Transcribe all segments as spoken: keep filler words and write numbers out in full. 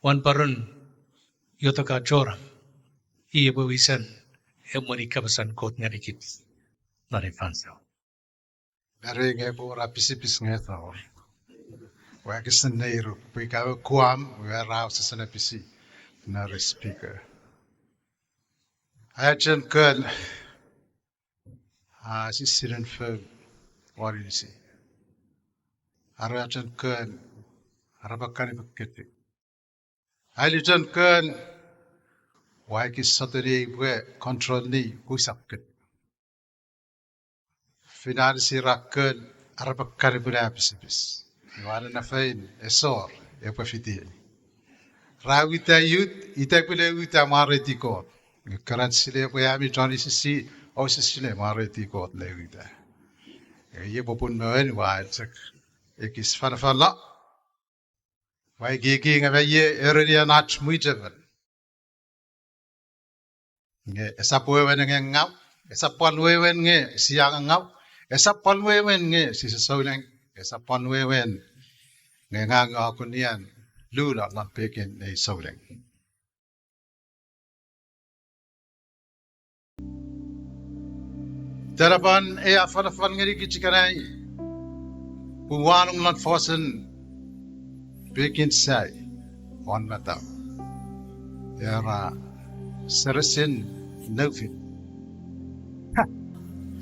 Wanporon iotek a chora, i epwe wisen emweni kapasen Kot ngenikich non ei fansoun. Are nge epwe wor a pisipis nge tor. Ua kisen neiruk pwe ika ewe Guam we ra wesesen pisi non ei speaker. Aia chen kon, a, sisinen fou won inisi. Are aia chen kon, arap kan ipwe keti. Ai luchen kon, ua ekis sotuni pwe control ni pwe usap keti. Finance ra kon, arap kan epwe ne pisipis. Iwe ina fein esor epwe fiti. Ra uta youth, ita pwile uta mwareiti Kot. Nge keran sile pwe ami chon isisi, ouse sile mwareiti Kot ne uta. Nge iei popun mwen ua chok ekis fanafana. Ua ekieki nge me iei erenian ach mwichefen. Nge esap wewen nge ngaw, esap pwan wewen nge sia ngaw, esap pwan wewen nge sise souleng, esap pwan wewen nge ngang ua kunian lula non pekin ei souleng. Telapan ei afanafan ngenikich ikenai, pwe wanong non fosun pekin sai won matau. Era, seresin nofit.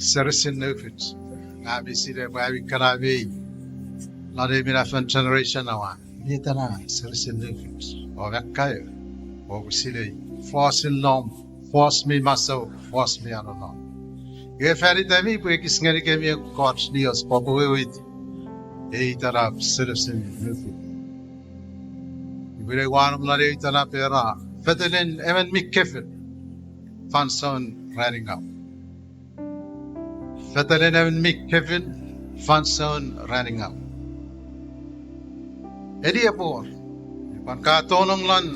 Seresin nofit. Ngang mi sinei pwe ami kana mei non ei minafon generation aua, met ena seresin nofit? O me kaeo, o pwe sinei fosun nom, fos mi masou, fos mi anonon. Iwe fan itemi pwe ekis ngenikemi ekkoch nios pwe kopwe weweiti ei itenap seresin nofit. Iwe ne wanong non ei itenap era, fetelen emon mi kefin fansoun ranin ngaw. Fetelen emon mi kefin fansoun ranin ngaw. Eni epwe wor, pwan ka tonong lon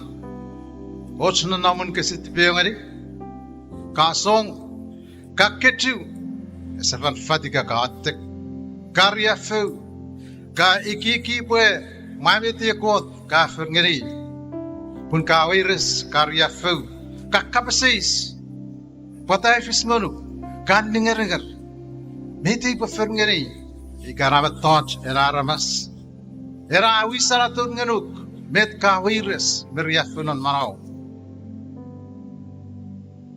och nonnomun kese tipeeu ngeni, ka song, ka kechiw, ese fan fatika ka attek, ka riaffou, ka ekieki pwe mwa met ei Kot ka for ngeni, pun ka weires, ka riaffou, ka kapas eis pwata a fis ngonuk, ka ningeringer met ei pwe for ngeni, ika na mettoch ena aramas, ena a wisen aton ngonuk met ka weires me riaffou non manau.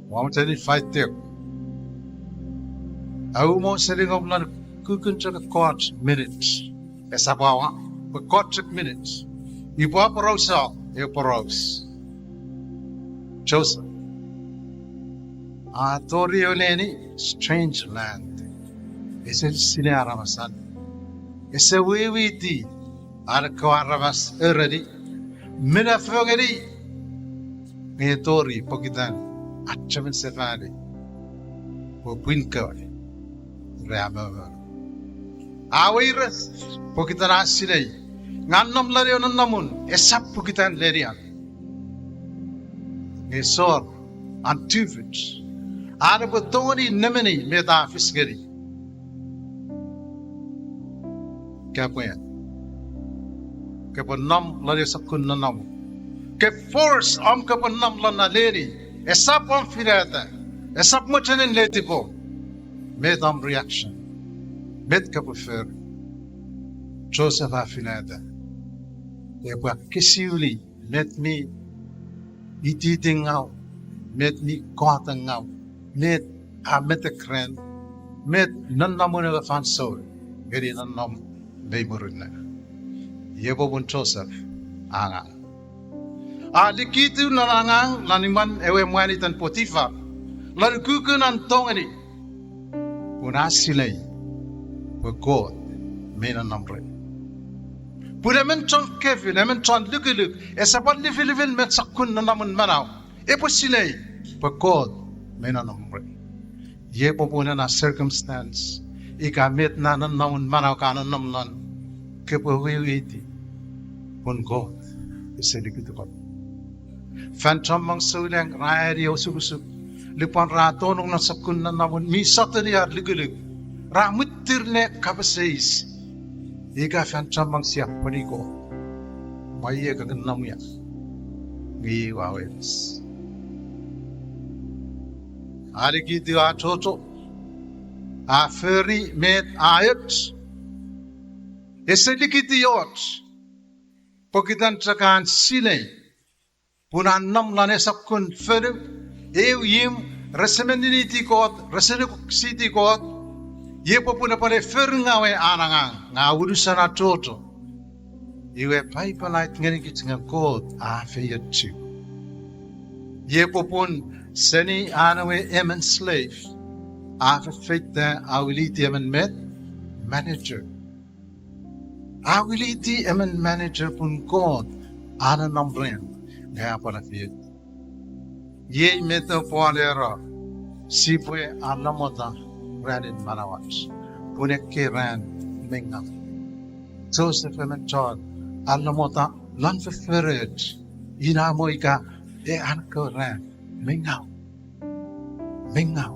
Ua mochen invite-euk. Aua mo seni ngom lon kukun chok ekkoch minutes. Esap awa, pwe ekkoch chok minutes. Ipwe aporausa ew poraus. Joseph a tori ew neni strange land. Ese sinei aramasan. Ese weweiti an ekkewe aramas ereni, minafo ngeni, nge tori pokiten achemen sefani pwe pwin kewe ra momo. A weires pokiten a sinei nge an nom lon ewe nonnomun esap pokiten lenian. Nge sor an tufich an epwe tongeni nemeni met a fis ngeni. Kapwe, kopwe nom lon ewe sokkun nonnomun. Ke force om kopwe nom lon na leni. Esap om finata. Esap mochenin letipom. Met om reaction? Met kopwe fori? Joseph a finata epwe akkesiwili met mi ititingaw, met mi kotangaw, met a metek ren, met nonnomun ewe fansoun ngeni nonnom mei murinno. Iei popun Joseph a angang. A likitu non angang lon imwen ewe mwan iten Potifar, lon ukukun an tongeni, pun a silei pwe Kot mei nonnom ren. Pun emon chon kefin, emon chon lukuluk, ese pwan lifilifil met sokkun nonnomun manau, epwe silei pwe Kot mei nonnom ren. Iei popun ena circumstance, ika met na nonnomun manau ka nonnom lon, kopwe weweiti pun Kot ese likitukono. Fan chommong souleng ra ani osukosuk, lupwen ra tonong non sokkun nonnomun mi sotuni ar lukuluk, ra mwittir ne kapas eis. Ika fan chommong sia pwoniko, mwa iei ka nonnom ia. Nge a weires. A likiti achocho. A fori met a och. Ese likiti och. Pokiten chok an silei pun a nom lon ei sokkun fonu, eu imw, rese men niniti Kot, rese nuokusiti Kot, iei popun epwene fori ngaw an angang, nge a unusen achocho. Iwe Paipen a aiti ngenikich nge Kot a feiochu. Iei popun seni an ewe emon slave, a fefeita a wiliti emon met, manager. A wiliti emon manager pun Kot a nonnom ren, nge a pwan efeiochu. Iei met Paul a era, sipwe alamota ranin manauach, pun ekkei ran mi ngaw. Joseph emon chon alamota lon fofforoch, ina mo ika e an kewe ran mi ngaw. Mi ngaw.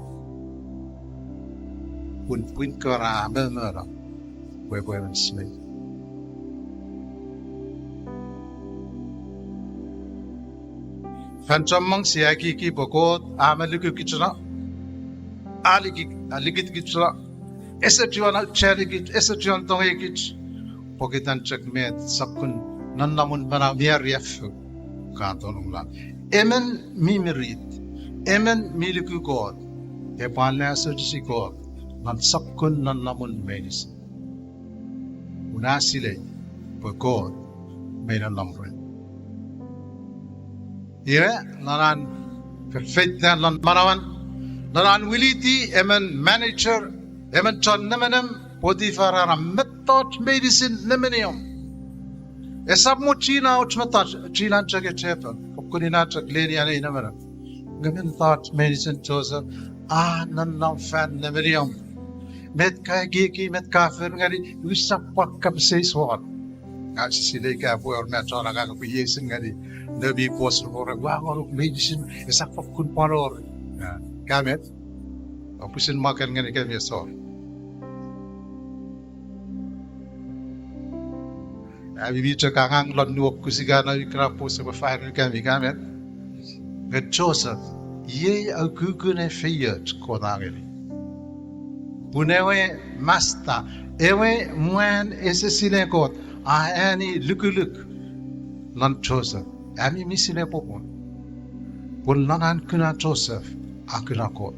Pun pwin kewe ra momono pwe epwe emon slave. Fan chommong sia ekieki pwe Kot a men lukukich no, a liki-, a likitikich no, ese chuen aucheanikich, ese chuen tongeikich, pokiten chok met sokkun nonnomun manau mi riaffou ka tonong lon. Emon mi mirit, emon mi luku Kot, epwe anneasochisi Kot lon sokkun nonnomun meinisin. Pun a silei pwe Kot mi nonnom ren. Iwe, lon an fefeita lon manauan, lon an wiliti emon manager, emon chon nemenem, Potifar a era mettoch meinisin nemeniom. Esap mo china och mettoch, chinan chok echepon, fokkun ina chok lenian ei nemenem. Nge mettoch meinisin Joseph a nonnom fan nemeniom. Met ka ekieki, met ka fori ngeni, usap pwan kapas eis won. Ngang use sinei ika pwe wor met chon angang pwe iei ese ngeni, noumi pos repwe ura, ua ngonuk meinisin, esap fokkun pwan wor. Ka met, o pwisin mwaken ngenikemi ese wor. Ami mi chok angang lon nuokus ika noumi kana pos epwe fairenikemi, ka met. Nge Joseph, iei ukukun ei feioch Kot a ngeni. Pun ewe masta, ewe mwan ese sinei Kot, a ani lukuluk lon Joseph. Ami mi sinei popun. Pun lon an kuna Joseph, a kuna Kot.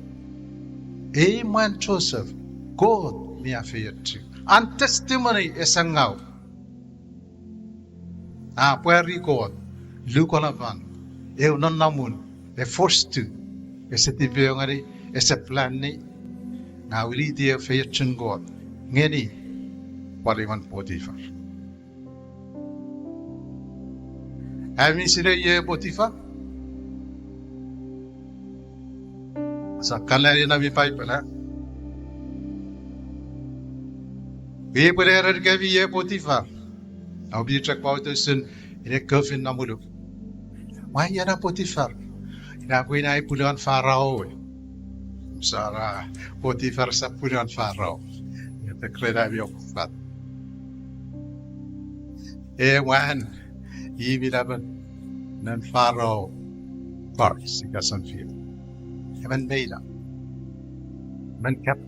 Ei mwan Joseph, Kot mi a feiochu. An testimony ese ngaw. A pwari Kot, lukolapan, eu nonnomun, e forced to, ese tipeeu ngeni, ese plani, nge a wiliti ew feiochun Kot ngeni pwal imwen Potifar. Ami sinei iei Potifar? Sa kan ani noumi Paipen, a? Iei pwe ne erenikemi iei Potifar. Ami chok pwautusun ine kofin namulu. Mwa iena Potifar? Ina pwe ina i punuan Farao we. Sara, Potifar esap punuan Farao. Ina tekrena mi okufat. E mwan, i mi napen non Farao guards ika sounfiu. Emon meila. Emon kap.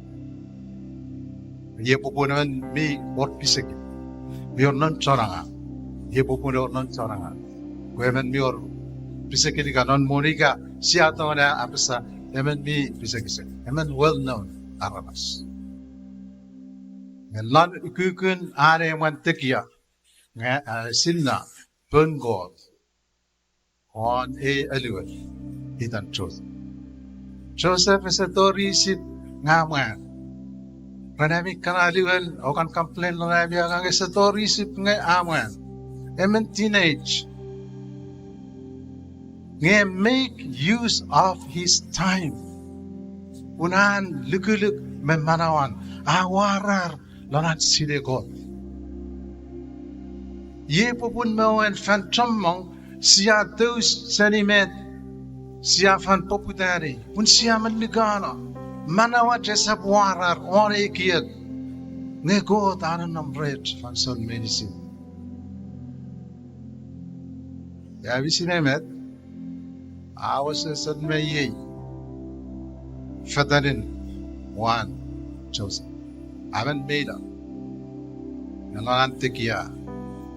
Iei popun emon mi wor pisekit. Mi wor non chon angang. Iei popun wor non chon angang. Pwe emon mi wor pisekit ika non moni ika sia tongeni apasa emon mi pisekisek. Emon well known aramas. Nge lon ukukun an emwan tekia, nge, a, sinna poun Kot won ei aluwol itan Joseph. Joseph ese tori Isip nge a mwan. Ren ami kana aluwol, o kan complain lon ami angang, ese tori Isip nge a mwan. Emon teenage. Nge make use of his time. Pun an lukuluk me manauan a warar lon an sinei Kot. Iei popun me mwen fan chommong sia tou seni met sia fen poputani, pun sia men lukano. Manauach esap warar won ekiek. Nge Kot a nonnom rech fansoun meinisin. Ami sinei met? A wesewesen me iei fetanin wan Joseph. A men meino. Nge non an tekia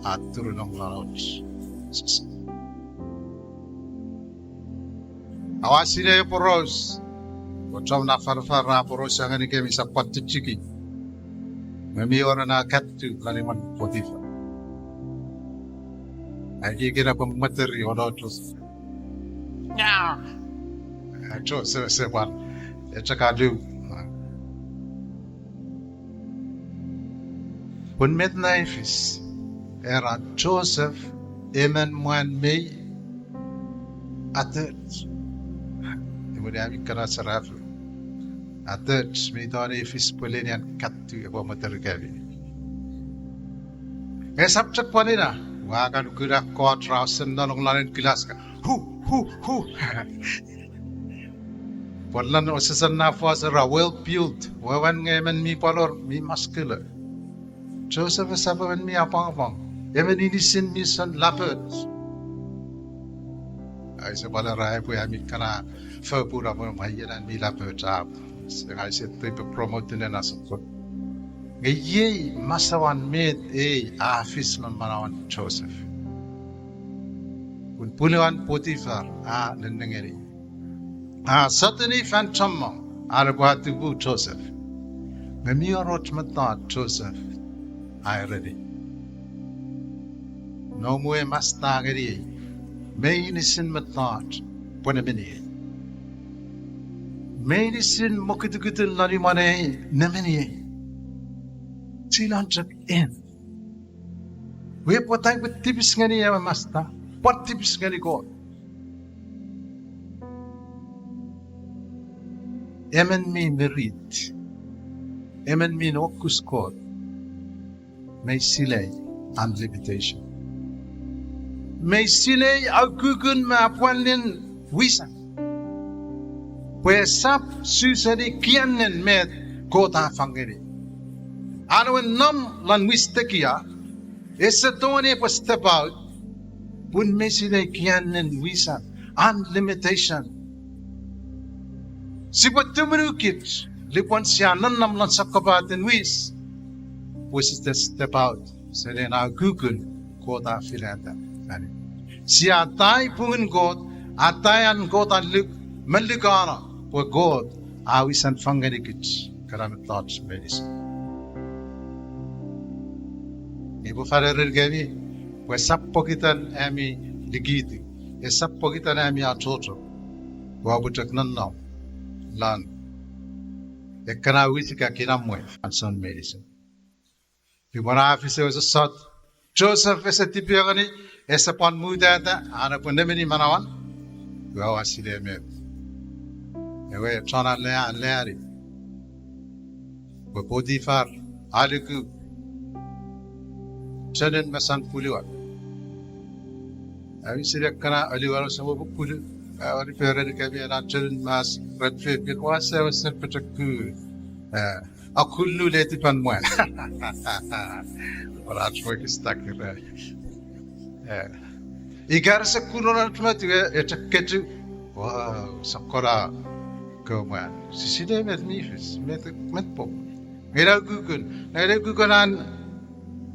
a turunong non och sese. Oua sinei poraus, pwe chon afanafan ra aporausa ngenikemi, sap pwan tichiki. Nge mi wor ena kattu lon imwen Potifar. Ai kikina pwe mweteri ono Joseph. Joseph ese pwan, e chok alu. Pun met na a fis, era Joseph emon mwan mi atoch. Iwe ami kana serafo, atoch mi tongeni fis pwe lenian kattu epwe mweterikemi. Nge sap chok pwan ina, ua kan kuna ekkoch ra sen nonong lon kilas ka, hu, hu, hu. Pwan lon osesen na fos era well built, wewen nge emon mi pwalor, mi muscular. Joseph esap emon mi apwangapwang, emon inisin mi sen lapoch. Ai se pwal era epwe ami kana fopun apwe mwaienan mi lapoch ap. Se ngai se tipwe promote ena sokkun. Nge iei masawan met ei a fis non manauen Joseph. Pun punuan Potifar a nennengeni. A sotuni fan chommong an epwe atupu Joseph. Nge mi wor och mettoch Joseph a ereni. Noum we masta ngeniei meinisin mettoch pwe nemeniei. Meinisin mokutukutun lon imwan ei nemeniei. Chinon chok en. Iwe pwata upwe tipis ngeni ewe masta, pwan tipis ngeni Kot. Emon mi mirit, emon mi nuokus Kot, mei silei an limitation. Mei silei a ukukun me apwalin wisan. Pwe esap su seni kiannen met Kot a fang ngeni. An we nom lon wis tekia, ese tongeni epwe step out, pun mei silei kiannen wisan, an limitation. Sipwe tumunukich lupwen sia nonnom lon sokkopaten wis, pwe sise step out seni ena ukukun Kot a finata. Sia atai pungun Kot, atai an Kot a luk, me lukano pwe Kot a wisan fang ngenikich kana mettoch meinisin. Nge upwe fan erenikemi pwe esap pokiten ami likiti, esap pokiten ami achocho, pwe oupwe chok nonnom lon ekkana wis ika kinamwe fansoun meinisin. Lupwen a fis ewe sossot, Joseph ese tipengeni, ese pwan mutata an epwe nemeni manauan. Iwe oua sinei met ewe chon alea aleani, pwe Potifar a luku chonun masan puluan. Ami sinei ekkana aluan ouse mwo pupulu, a, ori perenikemi ena chonun mas ren fefin, oua wesewesen pochokun, a, akullu letipan mwan. Ora chmokis takira. Ika rese kuno non chmot iwe e chok kechiw. Wow, sokkona kewe mwan. Sise sinei met mi fis, met, met pop. Nge ina ukukun, ina ukukun an,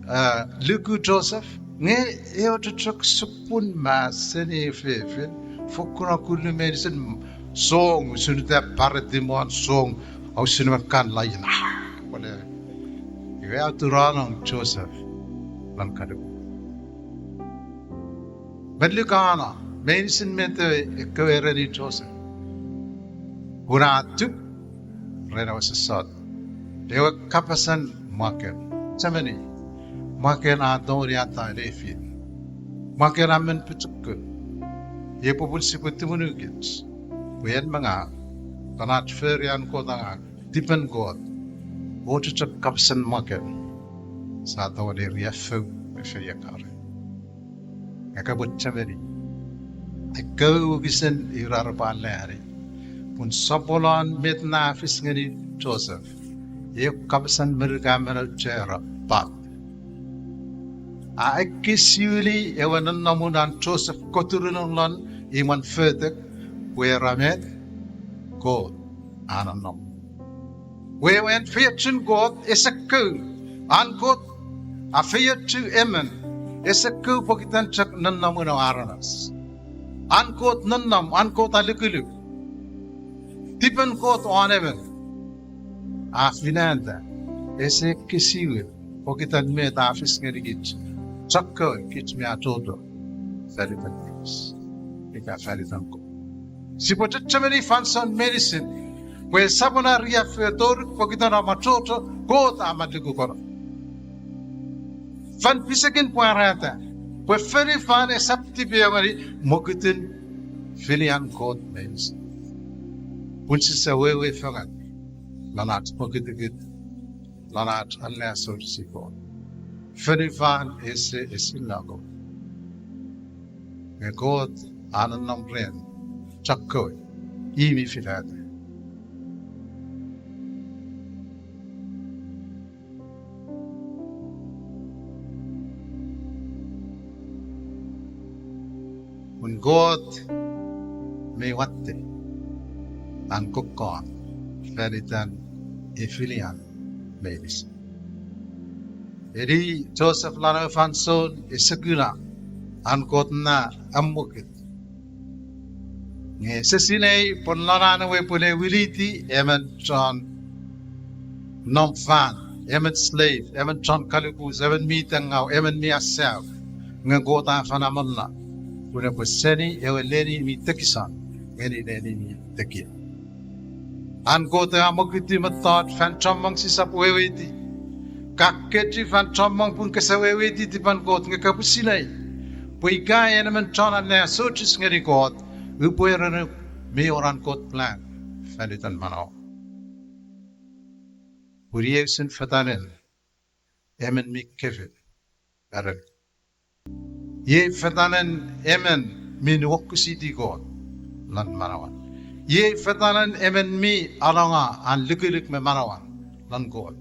a, luku Joseph, nge ew chochok sopun mas seni fefin, fokkun akullu meinisin, song usun ita pareti mwan song, ausin me kan laien, a, pwole. Iwe a turanong Joseph lon kaluku. Me lukano meinisin met ekkewe ereni Joseph. Pun a tup ren ewe sossot, ewe kapasen mwaken. Chechemeni, mwaken a tongeni atai lefin. Mwaken a men pochokun. Iei popun sipwe tumunukich pwe en me ngang, lon ach fori an Kot angang, tipen Kot, och chok kapasen mwaken, sia tongeni riaffou me feiengau ren. Nge kopwe chechemeni, ekkewe wokisin ira repwe aleani, pun sopwolon met na fis ngeni Joseph, eu kapasen Merika men auchea era but. A ekkesiwili ewe nonnomun an Joseph koturunong lon imwen fotek, Pwe ra met? Kot a nonnom. Wewen feiochun Kot ese kou. An Kot a feiochu emon ese kou pokiten chok nonnomun ewe aramas. An Kot nonnom, an Kot a lukuluk. Tipen Kot won emon a finata, ese ekkesiwin pokiten met a fis ngenikich, chokkewe kich mi achocho fan iten Kraist ika fan iten Kot. Sipwe chechemeni fansoun meinisin pwe esap wor riaffou tori pokiten om achocho, Kot a malukukano. Fan pisekin pwarata pwe fonufan esap tipeeu ngeni mokutun finian Kot meinisin. Pun sise wewe fengen lon ach mokutukut, lon ach anneasochisi Kot. Fonufan ese esinna Kot. Nge Kot a nonnom ren chokkewe i mi finata. Pun Kot mi watte an kokkot fan iten efilian meinisin. Eni Joseph lon ewe fansoun ese kuna an Kot na amwokut. Nge ese sinei pwe lon an ewe pwe le wiliti emon chon nom fan, emon slave, emon chon kalupus, emon mi tengau, emon mi asau. Nge Kot a fen amolna pun epwe seni ewe neni mi tekison ngeni neni mi tekia. An Kot a mwokutu mettoch fan chommong sisap weweiti. Ka kechiw fan chommong pun kese weweiti tipen Kot, nge kopwe sinei pwe ika en emon chon anneasochis ngeni Kot, upwe erenuk mi wor an Kot plan fan iten manauom. Pun iei usun fetanen emon mi kefin aren Iei fetanen emon mi nuokusiti Kot lon manauan. Iei fetanen emon mi anonga an lukuluk me manauan lon Kot.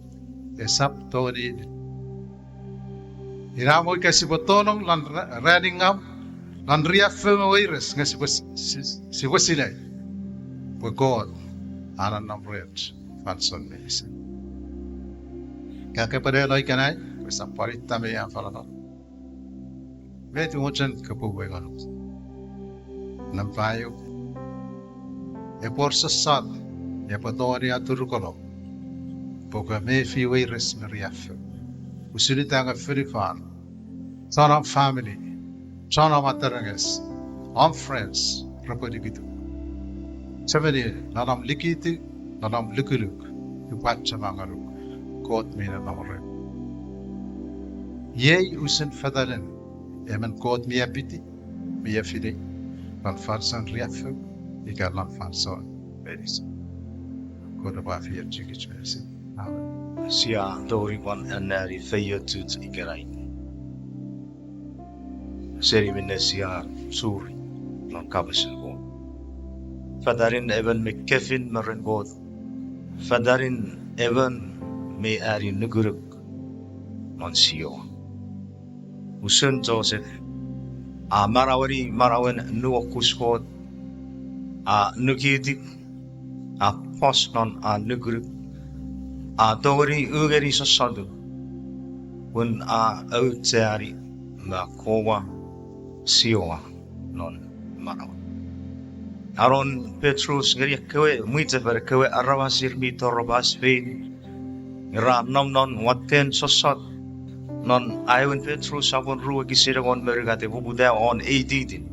Esap tongeni. Ina mo ika sipwe tonong lon ra-, raningau, lon riaffou me weires nge sipwe s-, s-, sipwe sinei pwe Kot a nonnom rech fansoun meinisin. Ka kopwe leno ikenai pwe sap pwan ita me ia falanon. Met ua mochen kopwe uwei ngonuk? Nampa eu, epwe wor sossot epwe tongeni aturukono pwe kopwe mefi weires me riaffou. Usun ita nge fonufan, chon om family, chon om aterenges, om friends repwe likituk. Chechemeni, non om likitu, non om lukuluk, upwe achema ngonuk Kot mi nonnom rem. Iei usun fetanen emon Kot mi apiti, mi afilei, lon fansoun riaffou ika lon fansoun meinisin. Kot epwe afeiochu kich meinisin. Amen. Sia tori pwan anneani feiochuch ikenai seni minne sia churi non kapasen Kot. Fetanin emon mi kefin me ren Kot. Fetanin emon mi ani nukunuk non Siowa. Usun Joseph, a manaueni manauen nuokus Kot, a nikitik, a pos non an nukunuk, a tongeni ungeni sossotun, pun a aucheani me akkomwa Siowa non manauan. Anon Petrus ngeni ekkewe mwichefen, ekkewe aramas ir mi toropas fein, ra nom non watten sossot. Non aewin Petrus sopun ru wokisin engon me unungat, epwe poputa won ei titin.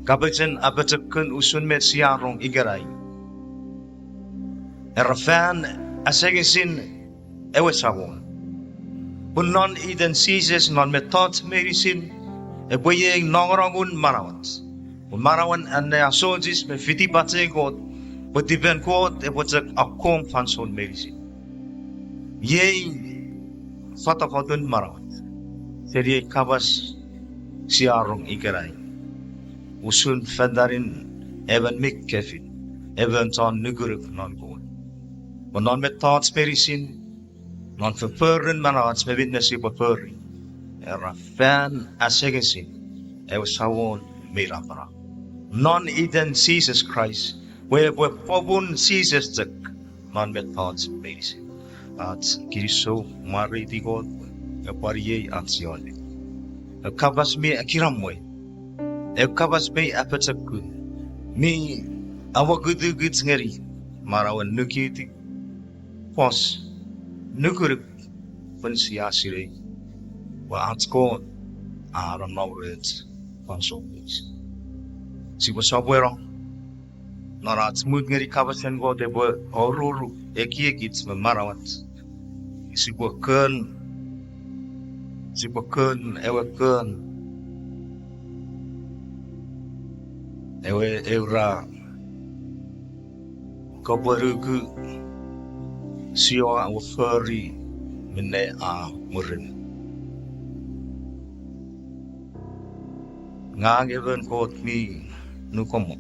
Kapasen apochokun usun met sia rong ikenai. Era fan asengesin ewe Samon. Pun non iten Jises non mettoch meinisin epwe iei nongonongun manauach. Pun manauen anneasochis me fiti pachei Kot, pwe tipen Kot epwe chok akkom fansoun meinisin. Iei fatafatoun manauach seni ei kapas sia rong ikenai. Usun fetanin emon mi kefin, emon chon nukunuk non Kot. Pwe non mettoch meinisin, non fofforun manauach me minne sipwe fori, era fan asengesin ewe Samon mi napanap. non iten Jises Kraist, pwe epwe popun Jises chok non mettoch meinisin. Ach kinisou, mwareiti Kot, epwe iei ach iotek. Ew kapas mi akinamwe, ew kapas mi apochokun, mi amokutukich ngeni manauen nukitik, fos, nukunuk, pwe sia sinei pwe ach Kot a nonnom rech fansoun meinisin. Sipwe sopweno non ach mut ngeni kapasen Kot epwe oruru ekiekich me manauach. Sipwe kon, sipwe kon ewe kon, ewe, ewe ra, kopwe nuku, sio, a fori minne a murinno. Ngang emon Kot mi nukomo.